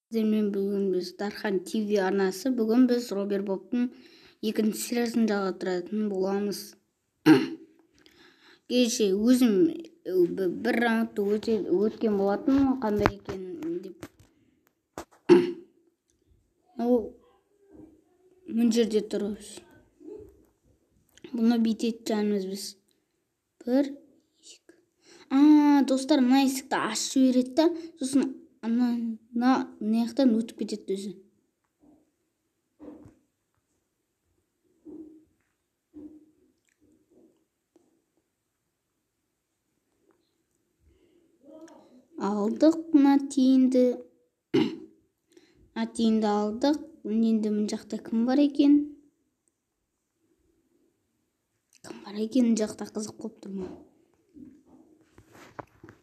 Сіздермен бүгін біз Дархан ТВ арнасы. Бүгін біз Робер Бобтың екінші сериясын жалғастыратын боламыз. Кеше өзім бір раундты өткен болатын, қандай екен деп. Ол мына жерде тұр. Бұны бүйтетін жанымыз біз. Бір, екі. Достар, мына есікті ашып жібереді да, сосын ана мына жақтан өтіп кетеді өзі. Алдық мына тиынды. Мына тиынды алдық. Енді мына жақта кім бар екен? Кім бар екен мына жақта, қызық болып тұр ма?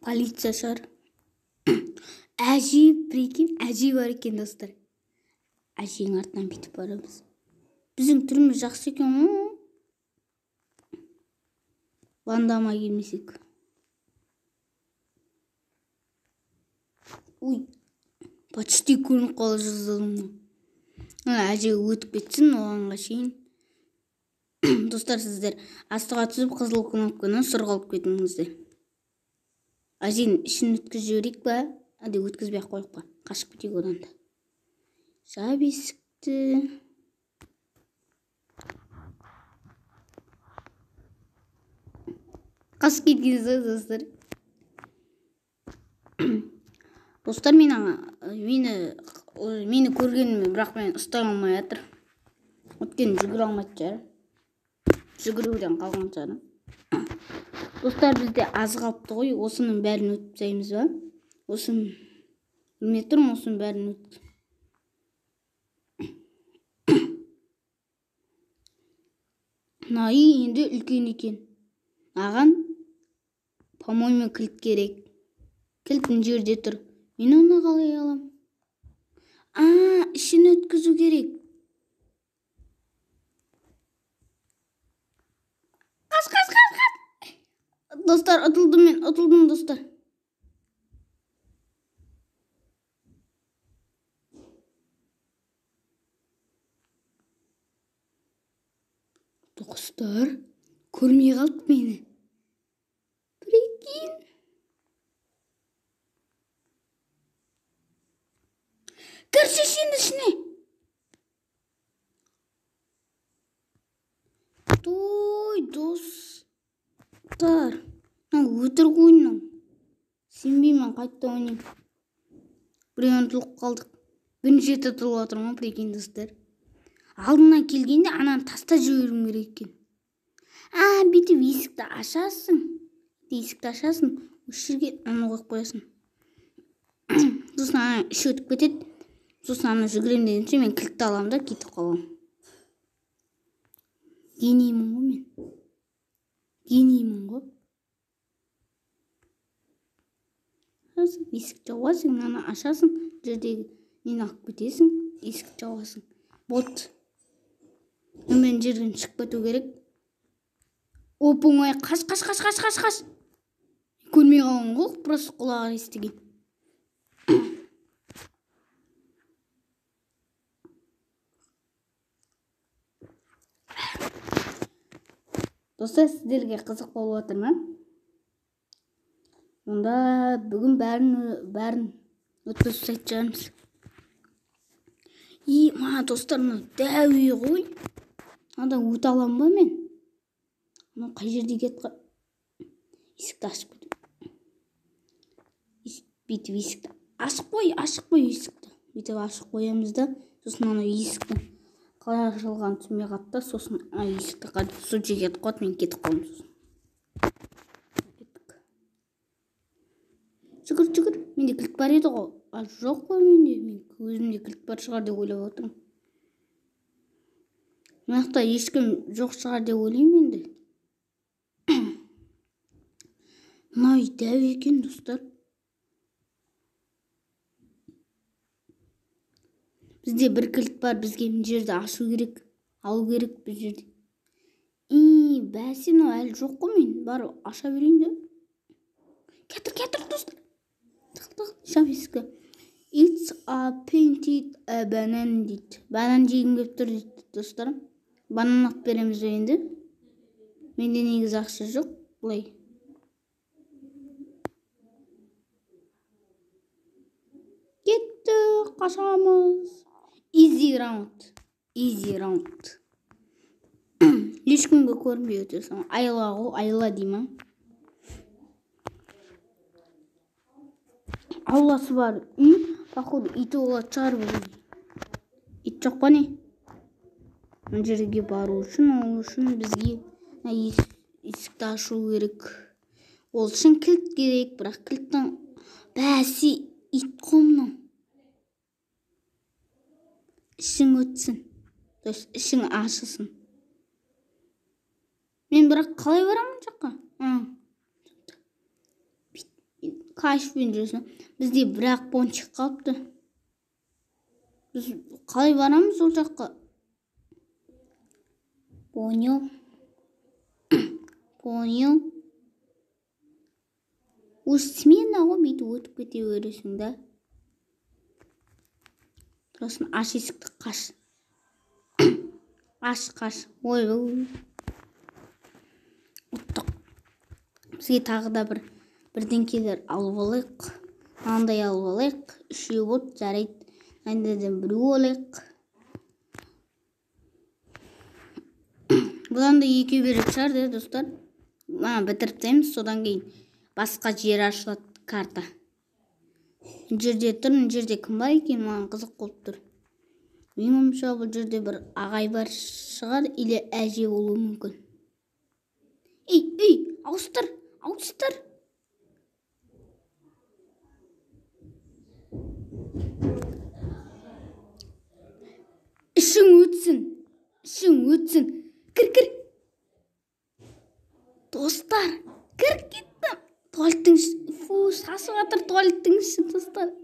Полиция шығар. Әже, прикинь, әже бар екен, достар. Әженің артынан бүйтіп барамыз. Біздің түріміз жақсы екен ғой. Бандама келмесек. Ой, почти көрініп қала жаздадым ғой. Әже өтіп кетсін, оғанға шейін. Достар, сіздер астыға түсіп қызыл кнопканы сұрғалып кетіңіздер. Әженің ішін өткізіп жіберейік па? Әлде өткізбей ақ қояйық па? Қашып кетейік одан да. Жап есікті. Қашып кеткен соң, достар. Достар, мені көргенімен, бірақ мен ұстай алмай жатыр. Өйткені жүгіре алмайтын шығар. Жүгіруден қалған шығар. Достар, бізде аз қалыпты ғой. Осының бәрін өтіп тастаймыз ба? Осының білмей тұрмын, осының бәрін өт. Мына үй енді үлкен екен. Маған, по-моему, кілт керек. Кілт мына жерде тұр. Мен оны қалай алам? Ішін өткізу керек. Қаш, қаш, қаш, қаш. Достар, ұтылдым мен, ұтылдым, достар. Достар, көрмей қалды мені. Прикинь. Кірші енді ішіне. Той, достар. Мынау өтірік ойын мынау. Сенбеймін, қайтта ойнаймын. Біреуін ұтылып қалдық. Бірінші рет ұтылып жатырмын ғой, прикинь, достар. Алдына келгенде ананы тастап жіберуім керек екен. Бүйтіп есікті ашасың. Есікті ашасың, осы жерге аны қойып қоясың. Сосын ана іші өтіп кетеді. Сосын аны жүгірем дегенше мен кілтті аламын да кетіп қаламын. Гениймін ғой мен. Гениймін ғой. Есікті жауасың, мынаны ашасың, жердегі нені алып кетесің, есікті жауасың. Болды. Мен жерден шығып кету керек. Оп-оңай, қаш, қаш, қаш, қаш, қаш, қаш. Көрмей қалған ғой, просто құлағы естіген. Достар, сіздерге қызық болып жатыр ма? Онда бүгін бәрін өткізіп тастайтын шығармыз. Мына достар, мынау дәу үй ғой. Мынадан өте аламын ба мен? Мынау қай жерде кетіп есікті ашып кету. Бүйтіп есікті ашып қой, ашып қой есікті. Бүйтіп ашып қоямыз да, сосын анау есіктің қалай ашылғанын түсінбей қалды да, сосын есікті қайтып сол жерге кетіп қалды, мен кетіп қалдым сосын. Кеттік. Жүгір, жүгір. Менде кілт бар еді ғой. Жоқ қой менде. Мен өзімде кілт бар шығар деп ойлап отырмын. Мына жақта ешкім жоқ шығар деп ойлаймын енді. Мына үй дәу екен, достар. Бізде бір кілт бар, бізге мына жерді ашу керек, алу керек бұл жерде. Бәсе, мынау әлі жоқ қой, мен барып аша берейін де. Кетір, кетір, достар. Тық, тық, жап есікті. It's a painted a banana дейді. Банан жегім келіп тұр дейді достар. Банан алып береміз енді. Менде негізі ақша жоқ. Былай. Кетті, қашамыз. Easy round. Easy round. Ешкімге көрінбей өтесің. Айла ғой, айла дей ма? Ауласы бар үй, походу иті болатын шығар бұл. Ит жоқ па не? Мына жерге бару үшін, ол үшін бізге есікті ашу керек. Ол үшін кілт керек, бірақ кілттің бәсі ит қой мынау. Ішің өтсін. То есть ішің ашысын. Мен бірақ қалай барамын жаққа? Кайфпен жүрсің. Бізде бірақ пончик қалыпты. Біз қалай барамыз ол жаққа? Понял. Понял. Уж смена ғой, бүйтіп өтіп кете бересің да. Сосын аш есікті, қаш. Аш, қаш. Ойбай. Ұттық. Бізге тағы да бір бірдеңкелер алып алайық. Мынандай алып алайық. Үшеу болды, жарайды. Мынандайдан біреу алайық. Бұдан да екеу беретін шығар, де, достар. Мына бітіріп тастаймыз, содан кейін басқа жер ашылады карта. Мына жерде тұр, мына жерде кім бар екен, маған қызық болып тұр. Менің ойымша бұл жерде бір ағай бар шығар, или әже болуы мүмкін. Ей, ей, ауыстыр, ауыстыр. Ішің өтсін, ішің өтсін. Кір, кір. Достар, кір кеттім. Туалеттің іші, фу, сасып жатыр туалеттің іші, достар.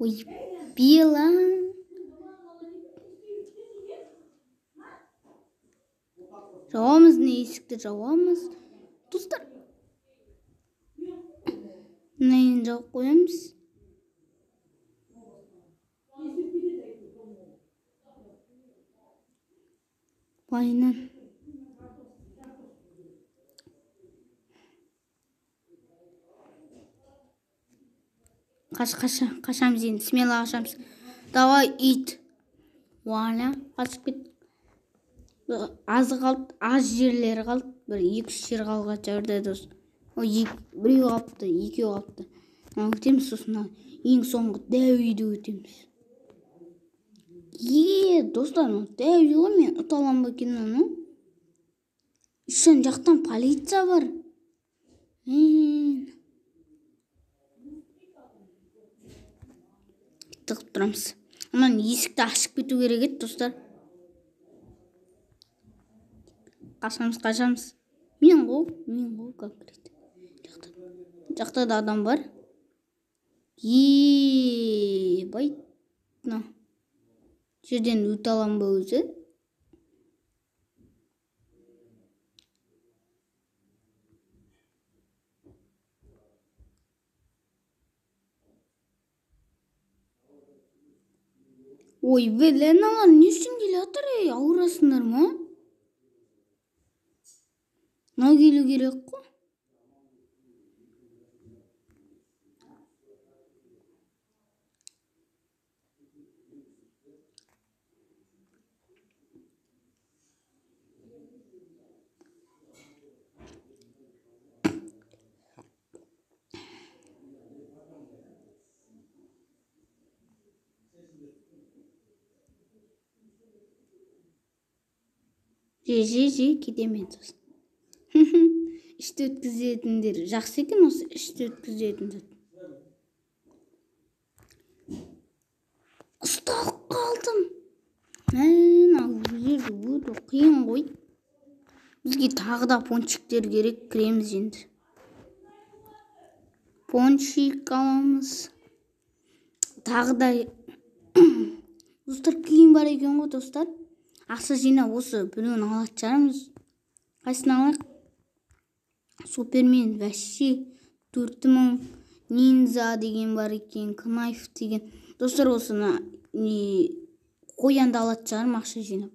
Ой, бела. Жауамыз, не есікті жауамыз. Достар. Мына енді жауып қоямыз. Былайынан. Қаш, қаш, қашамыз енді, смело қашамыз. Давай, ит. Вуаля, қашып кет. Аз қалды, аз жерлері қалды. Бір екі-үш жер қалған жерде, дос. Ой, біреу қалыпты, екеу қалыпты. Мына өтеміз, сосын ең соңғы дәу үйді өтеміз. Е, достар, мынау дәу үй ғой, мен ұта аламын ба екен мынаны? Үш жақтан полиция бар. Тығып тұрамыз. Анан есікті ашып кету керек еді, достар. Қашамыз, қашамыз. Мен ғой, мен ғой конкрет. Жақта да адам бар. Е, бай. Мына жерден өте аламын ба өзі? Ой, бля, аналар не үшін келе жатыр, ей, ауырасыңдар ма? Мынау келу керек қой. Же, же, же, кетемін сосын. Ішті өткізетіндер жақсы екен, осы ішті өткізетін зат. Ұсталып қалдым. Мә, жерде өте қиын ғой. Бізге тағы да пончиктер керек, кіреміз енді. Пончик аламыз. Тағы да достар, киім бар екен ғой, достар. Ақша жинап осы біреуін алатын шығармыз. Қайсысын алайық? Супермен вообще 4000 Ниндзя деген бар екен, кнайф деген. Достар, осыны не қоянды алатын шығармын ақша жинап.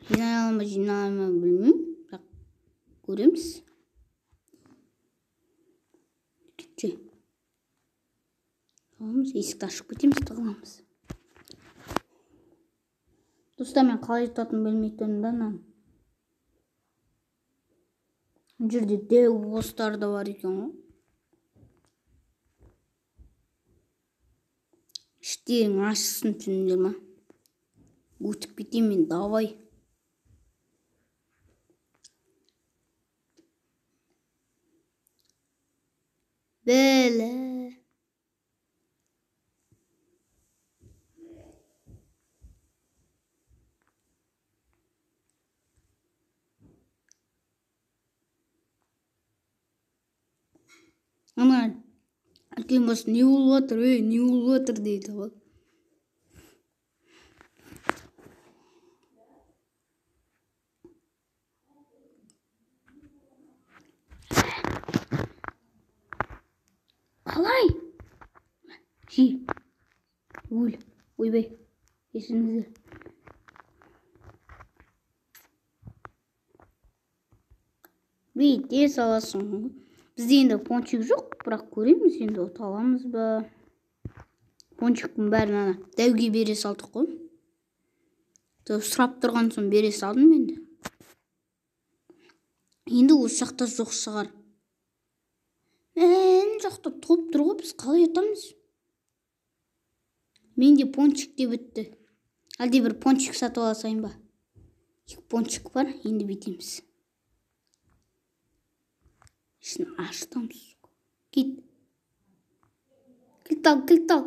Жинай аламын ба, жинай алмай ма білмеймін, бірақ көреміз. Кетші. Аламыз, есікті ашып кетеміз, тығыламыз. Достар, мен қалай ұтатынымды білмей тұрмын да мынаны. Мына жерде дәу бостар да бар екен ғой. Іштерің ашсын, түсіндіңдер ма? Өтіп кетемін мен, давай. Бәле. Ана үлкен бос не болып жатыр, ей, не болып жатыр дейді ғой. Қалай? Жи. Өл. Ойбай. Кешіріңіздер. Бүйте саласың ғой. Бізде енді пончик жоқ, бірақ көреміз енді ұта аламыз ба. Пончиктің бәрін ана дәуге бере салдық қой. Сұрап тұрған соң бере салдым енді. Енді осы жақта жоқ шығар. Мына жақта топ тұр ғой, біз қалай ұтамыз? Менде пончик те бітті. Әлде бір пончик сатып алсайын ба? 2 пончик бар, енді бүйтеміз. Ішін аштым. Кит. Кілт ал, кілт ал.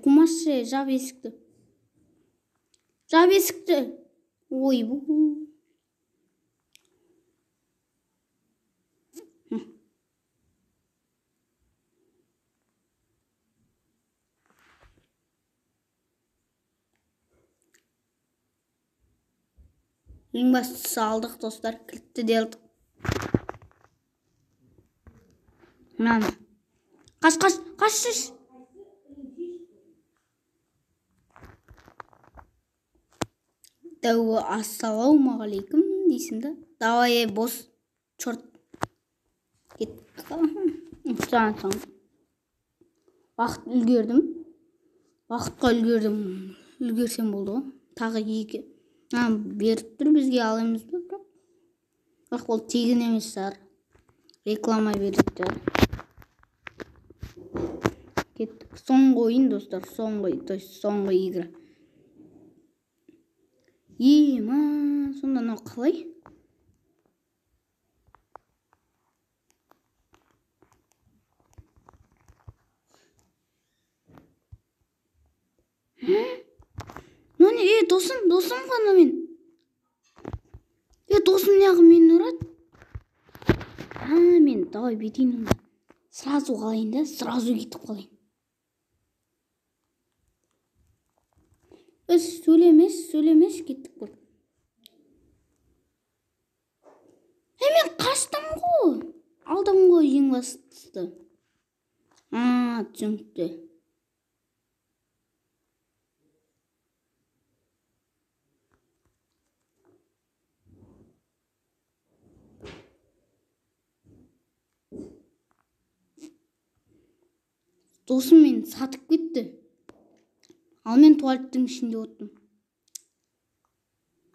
Қумашы, жап есікті. Жап есікті. Ойбу. Ең бастысы алдық, достар, кілтті де алдық. Мынаны. Қаш, қаш, қаш, шеш. Дәуі ассалаумағалейкум дейсің да. Давай, ей, бос, черт. Кеттік. Уақыт үлгердім. Уақытқа үлгердім. Үлгерсем болды ғой. Тағы 2. Беріп тұр бізге, аламыз ба, бірақ? Бірақ ол тегін емес шығар. Реклама береді шығар. Кеттік. Соңғы ойын, достар, соңғы, то есть соңғы игра. Ема, сонда мынау қалай? Міне, досым, досым ғана мен. Досым неғып мені ұрады? Мен давай бүйтейін онда. Сразу қалайын да, сразу кетіп қалайын. Сөйлемес, сөйлемес, кеттік бол. Мен қаштым ғой. Алдым ғой ең бастысы. Түсінікті. Досым мені сатып кетті. Ал мен туалеттің ішінде отырдым.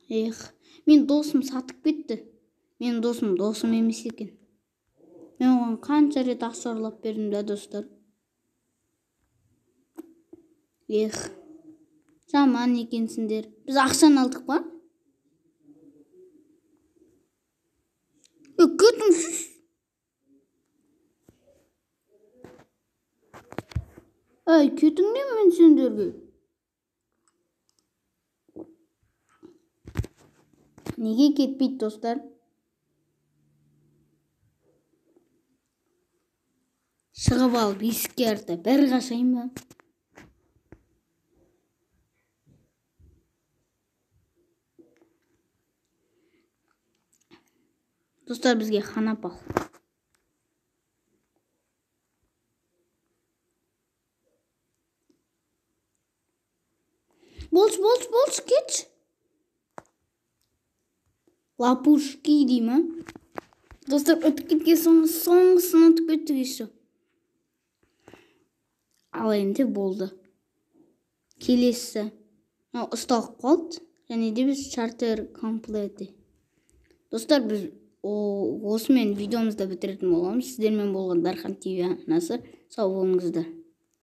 Эх, мен досым сатып кетті. Мен досым досым емес екен. Мен оған қанша рет ақша ұрлап бердім да, достар. Эх, жаман екенсіңдер. Біз ақшаны алдық па? Кетіңіз. Әй, кетіңдер мен сендерге. Неге кетпейді, достар? Шығып алып есікке арта бір қашайын ба? Достар, бізге хана пал. Болшы, болшы, болшы, кетші. Лапушки дей ма? Достар, өтіп кеткен соңғысын ұтып кеттік еще. Ал енді болды. Келесі. Мынау ұсталып қалды. Және де біз чартер комплеті. Достар, біз осымен видеомызды бітіретін боламыз. Сіздермен болған Дархан ТВ арнасы. Сау болыңыздар.